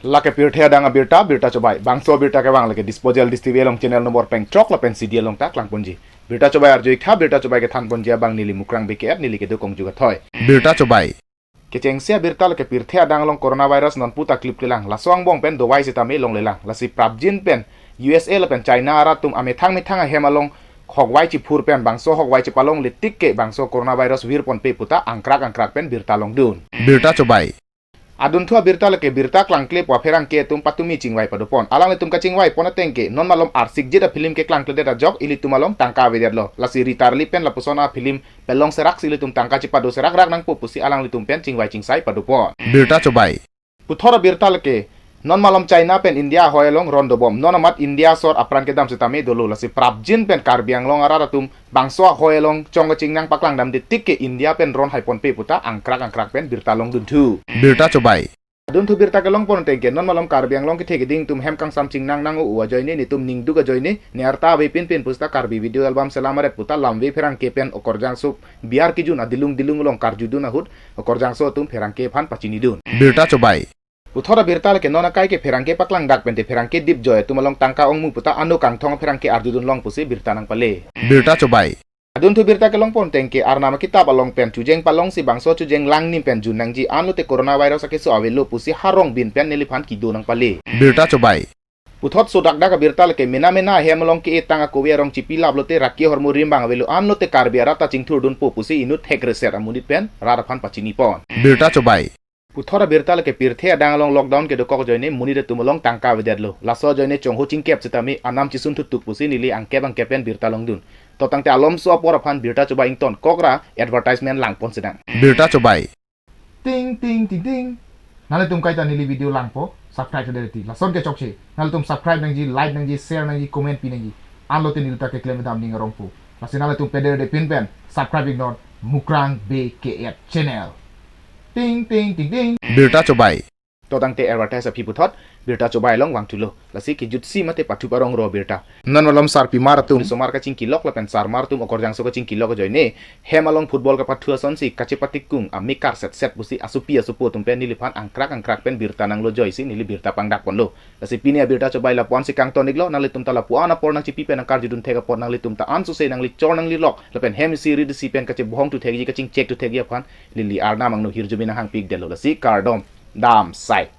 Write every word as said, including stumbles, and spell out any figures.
Lake pirthe adang abirta, Birta Chobai. Bangso abirta kevang lake Disposal Dish T V along channel number pengthrok lapen C D along ta klangponji. Birta Chobai arju-ik tha, Birta Chobai kethanponji abang neli Mukrang Bey K Ed, neli kedo Kongjung Athoi. Birta Chobai. Kechengsi abirta lake pirthe adang along coronavirus nonpu ta klipklelang. Laso angbong pen dovai sitame longlelang. Lasi prapjin pen U S A lapen China arat atum amethang methang ahem along hokvai chiphur pen bangso hokvai chepalongle tik ke bangso coronavirus virponpe puta angkrak angkrak pen birta longdun. Birta Chobai. Adunthu abirta lake birta klangkle pu apherangke atum patumi chingvai padopon. Alanglitum kachingvaipon ateng ke non malom arsikjit a-film keklangkledet ajok ilitum along tangka avedetlo. Lasi ritarli pen lapuson a-film pelong seraksi ilitum tangka chepado serak rak nangpo pusi alanglitum pen chingvai chingsai padopon. Birta Chobai. Puthot abirta lake non malom China pen India ahoi along ron dobom. Non amat India asor apran kedam sitame dolo, lasi prapjin pen Karbi Anglong arat atum bangso ahoi along chong kachingnang paklangdamde tik ke India pen ron haiponpe puta angkrak angkrak pen birta longdunthu. Birta Chobai. Adunthu birta kelongpon ateng ke non malom Karbi Anglong kethe keding atum hem kangsam chingnang nang-o ajoine, netum ningduk ajoine, ne arta avepinpin pusita Karbi video album selam aret puta lamve pherangke pen okorjangso biar kijun adilung dilung along karjudun ahut okorjangso atum pherangke aphan pachinidun. Birta Chobai. Puthot abirta lake non akai ke pherangke paklang dak pente pherangke Dipjoy atum along tangka ongmu puta ano kangthong pherangke arjudun long pusi birta nangpale. Birta Chobai. Adunthu birta kelongpon ateng ke Arnam akitap along pen chujeng palongsi bangso chujeng langnim pen jun nangji, anlote coronavirus akeso avelo pusi harong bin pen neliphan kedo nangpale. Birta Chobai. Puthot sodakdak abirta lake mena mena ahem along ke-etang akove arong chipilap lote raki ahormu rimbang avelo, anlote Karbi arat ta chingthurdunpo pusi inut thek reset amonit pen rat aphan pachinipon. Birta Chobai. Puthot abirta lake pirthe adang along lockdown kedokok ajoine monit atum along tangka avedetlo. Laso ajoine chongho chingkep sitame anam chisun thutuk pusi neli angkep angkep pen birta longdun. To tangte alomso apor aphan Birta Chobai ingtonkok ra advertisement langpon sedang. Birta Chobai. Ting ting ting ting. Nanglitum kaita neli video langpo, subscribe thekthe. Lason ke chokche. Nanglitum subscribe nangji, like nangji, share nangji, comment pi nangji. Anlote neli ta keklem dam ning arongpo. Lasi nanglitum pederdepin pen subscribe-iknon Mukrang Bey K Ed channel. Ting ting ting ting. Birta Chobai. To tangte advertise aphi puthot Birta Chobai along vangthulo. Lasi kejutsi mate pathu parong ro birta. Non malom sarpimar atum, somar kachingkilok lapen sarmar atum okorjangso kachingkilok ajoine hem along football kapathu asonsi kachepatikung amekar set set pusi asopi asopo atum pen neliphan angkrak angkrak pen birta nanglo ajoisi neli birta pangdakponlo. Lasi pini abirta Chobai lapu-ansi kangton-iklo, nanglitum ta lapu-an apor nangchipi pen nangkarjudun thek apot nanglitum ta ansose nangli chor nangli lok lapen hem isi rit isi pen kachebohong thu thekji, kachingchek thu thekji aphan neli Arnam angno hirjume nanghangpidetlo. Lasi kardom, dam sai.